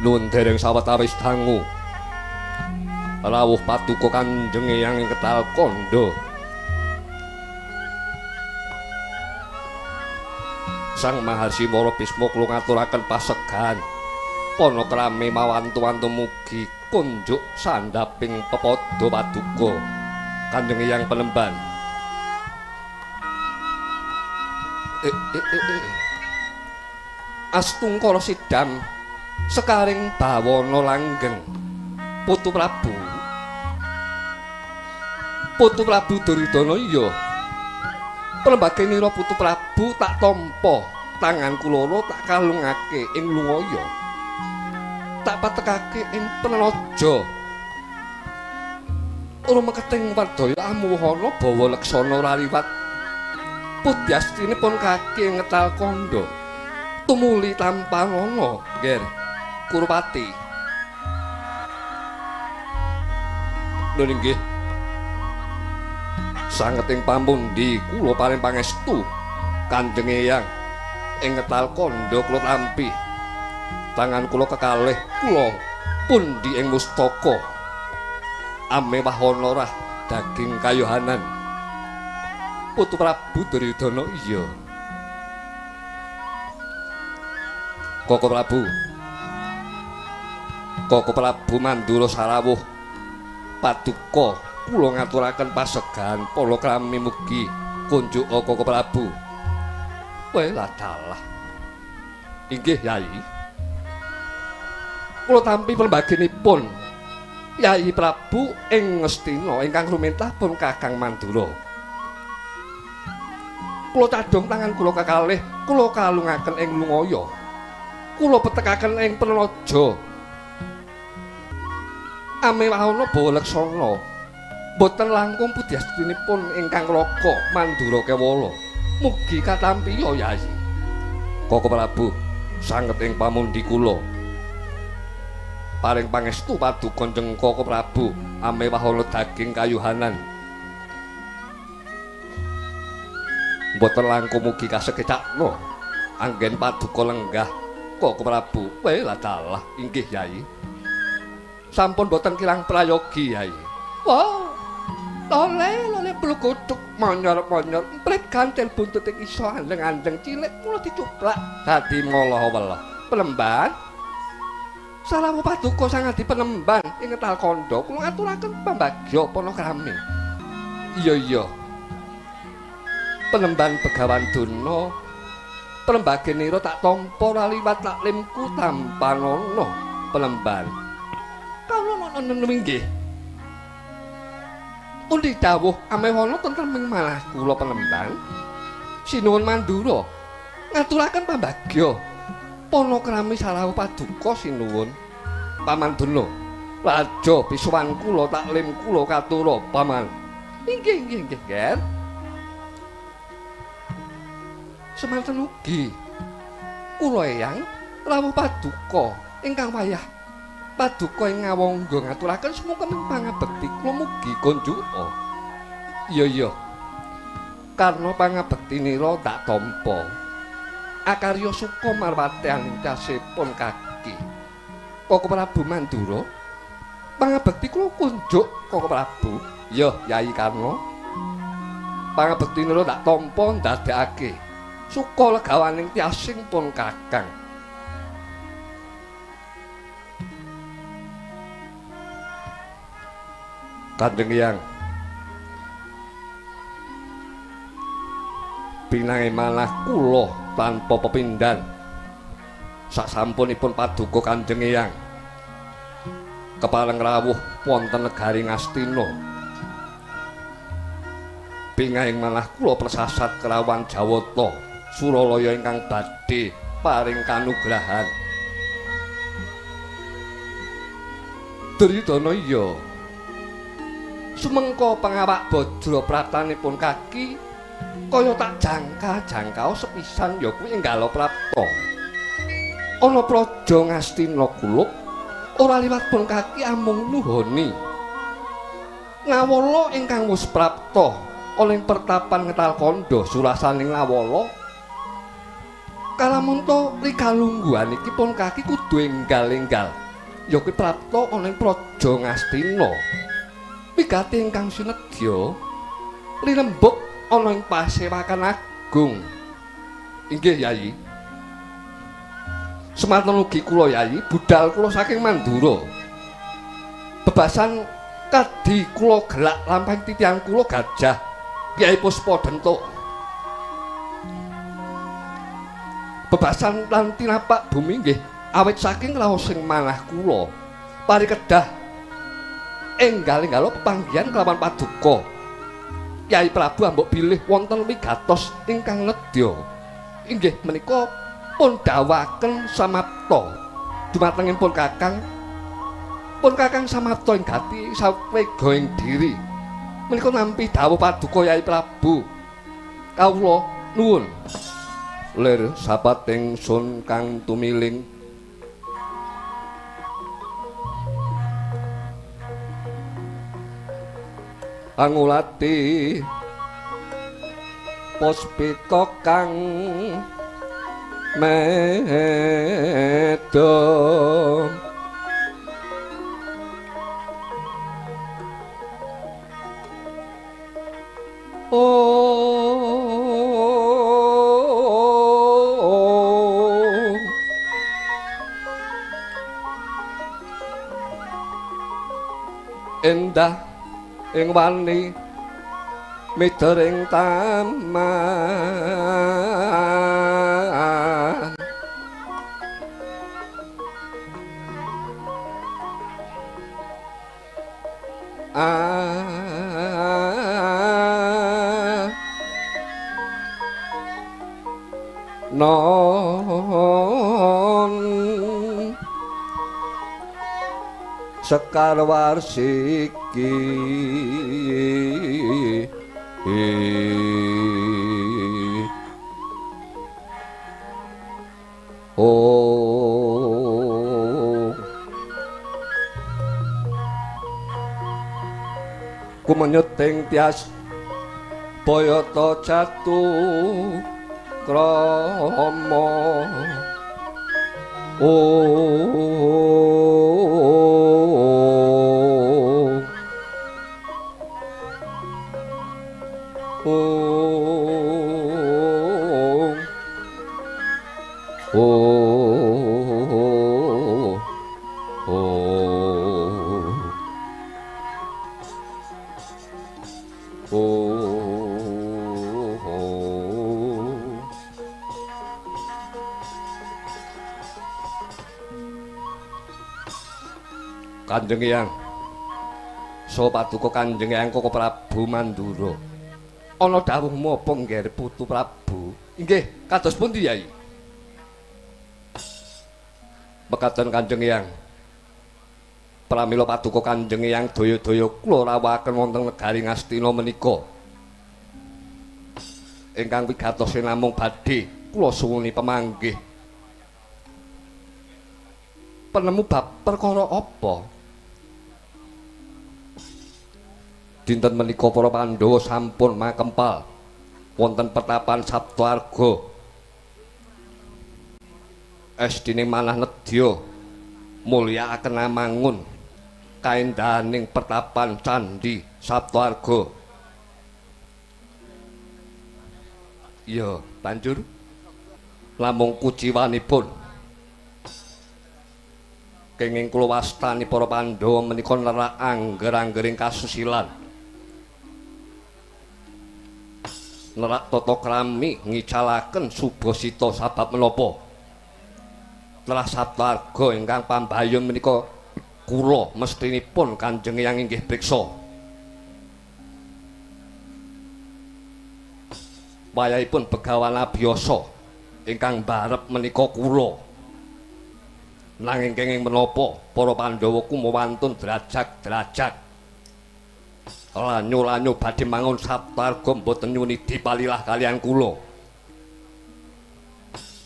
Nuwun dereng sawetawis dangu. Rawuh paduka Kanjeng Eyang ing Ketal Kandha. Sang Maharsi Wara Bisma kula ngaturaken pasegan. Panakrami mawantu-wantu mugi kunjuk sandhaping pepada paduka Kanjeng Eyang Penemban. Astungkara sidam sekaring bawana langgeng. Putu Prabu. Putu Prabu Duryudana iya. Pelembagenira Putu Prabu tak tampa, tanganku loro tak kalungake ing lungaya. Tak patekake ing Penelaja. Rumeketing wardaya amuhana bawa leksana ora liwat. Pudyastine pun kaki Ngetal Kandha. Tumuli tampanana, Nger Kurupati. Lho inggih. Sanget ing pamundi kula paring pangestu Kanjeng Eyang ing Ngetal Kandha kula tampi. Tangan kula kekalih kula pundi ing mustaka. Ame wahana rah daging kayuhanan. Putu Prabu Duryudana iya. Koko Prabu. Koko Prabu Mandura sarawuh paduka kula ngaturaken pasegan palakrami mugi kunjuk Koko Prabu. Kowe lah dalah. Inggih Yai. Kula tampi pembaginipun Yai Prabu ing Ngastina ingkang rumintah pun Kakang Mandura. Kula cadhong tangan kula kekalih kula kalungaken ing lungaya. Kula petekaken ing Penelaja. Ame wahana bawa leksana. Boten langkung pudyastinipun ingkang raka Mandura Kewala. Mugi katampiya Yai. Koko Prabu sanget ing pamundi kula. Paring pangestu paduka Kanjeng Koko Prabu ame wahana daging kayuhanan. Mboten langkung mugi kasekecakna anggen paduka lenggah Koko Prabu. Kowe lah dalah inggih Yai. Sampun boten kirang prayogi Yai. Wah. Lole lole bluguduk monyor-monyor emprit gantel buntut ing iso andeng-andeng cilik mula dicuplak dadi moloh-weloh. Penemban. Salamu paduka sang adi penemban ing Ngetal Kandha kula ngaturaken pambagya panakrami. Iya iya. Penemban Begawan Durna pelembagenira tak tampa ora liwat taklimku tampanana penemban. Kawula nonton inggih. Pundi dawuh amewana tentreming manah kula penemban. Sinuwun Mandura ngaturaken pambagya panakrami sarawuh paduka sinuwun. Paman Durna raja pisuwan kula taklim kula katura paman. Inggih inggih inggih Nger. Semanten ugi kula eyang rawuh paduka ingkang wayah paduka ing ngawangga ngaturaken sumangga pangabekti kula mugi kunjuka. Iya iya. Karna pangabektinira tak tampa. Akarya suka marwati anintasipun kaki. Koko Prabu Mandura pangabekti kula kunjuk Koko Prabu. Iya Yai Karna. Pangabektinira tak tampa ndadekake suka legawaning tiasing pun Kakang. Kanjeng Eyang pinange manah kula tanpa pepindhan sasampunipun paduka Kanjeng Eyang kepareng rawuh wonten negari Ngastina. Pingahing manah kula persasat kerawan Jawata Suralaya ingkang badhe paring kanugrahan. Duryudana iya. Sumengko pangawak bajra pratanipun kaki kaya tak jangka-jangkao sepisan ya kuwi enggala prapta. Ana praja Ngastina kulup ora liwat pun kaki amung nuhoni. Ngawala ingkang wis prapta oleh pertapan Ngetal Kandha surasaning Ngawala Kalamunta rikalungguhan iki pun kaki kudu enggal-enggal. Ya kuwi prapta ana ing Praja Ngastina. Wigati ingkang sinedya linembuk ana ing pasewakan agung. Inggih Yayi. Semanten ugi kula Yayi, budal kula saking Mandura. Bebasan kadi kula gelak lampahing titiang kula gajah Kyai Puspa Dentuk. Bebasan lan tinapak bumi nggih awit saking raosing manah kula pari kedah enggal-enggalo pepanggihan kelawan paduka Kyai Prabu ambok bilih wonten wigatos ingkang nedya. Inggih menika pun dawaken samapta dumatengipun Kakang. Pun Kakang samapta ing gati sawega ing diri. Menika nampi dawuh paduka Kyai Prabu. Kawula nuwun. Lir sapating sun kang tumiling angulati puspita kang medha. Endah ing wani midering taman non sekar warsiki. Oh, kumenyeting tias boyota jatuh krama. Oh, oh, oh, oh, oh. Kanjeng Eyang, saha paduka Kanjeng Eyang Koko Prabu Mandura. Ana dawuhmu apa ngger putu Prabu? Inggih, kados pundi Yai? Mekaten Kanjeng Eyang. Pramila paduka Kanjeng Eyang daya-daya kula rawuhaken wonten negari Ngastina menika. Ingkang wigatose namung badhe kula suwuni pemanggih. Penemu bab perkara apa? Dinten menika para Pandhawa sampun makempal wonten petapan Saptaarga. Estine manah nedya mulyakaken amangun kaendahaning pertapan Candhi Saptaarga. Iya, banjur namung kuciwanipun kenging kula wastani para Pandhawa menika nerak angger-anggering kasusilan. Nerak tata krami ngicalaken subasita sabab menapa telah Saptaarga ingkang pambayun menika kula mestinipun Kanjeng Eyang inggih priksa. Wayahipun Begawan Abiyasa ingkang mbarep menika kula. Nanging kenging menapa para Pandhawa kumawantun drajak-drajak lanyu-lanyu badhe mangun Saptaarga mboten nyuni dipalilah kalian kula.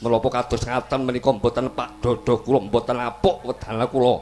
Menapa kados ngaten menika mboten pak dada kula, mboten apuk wedana kula.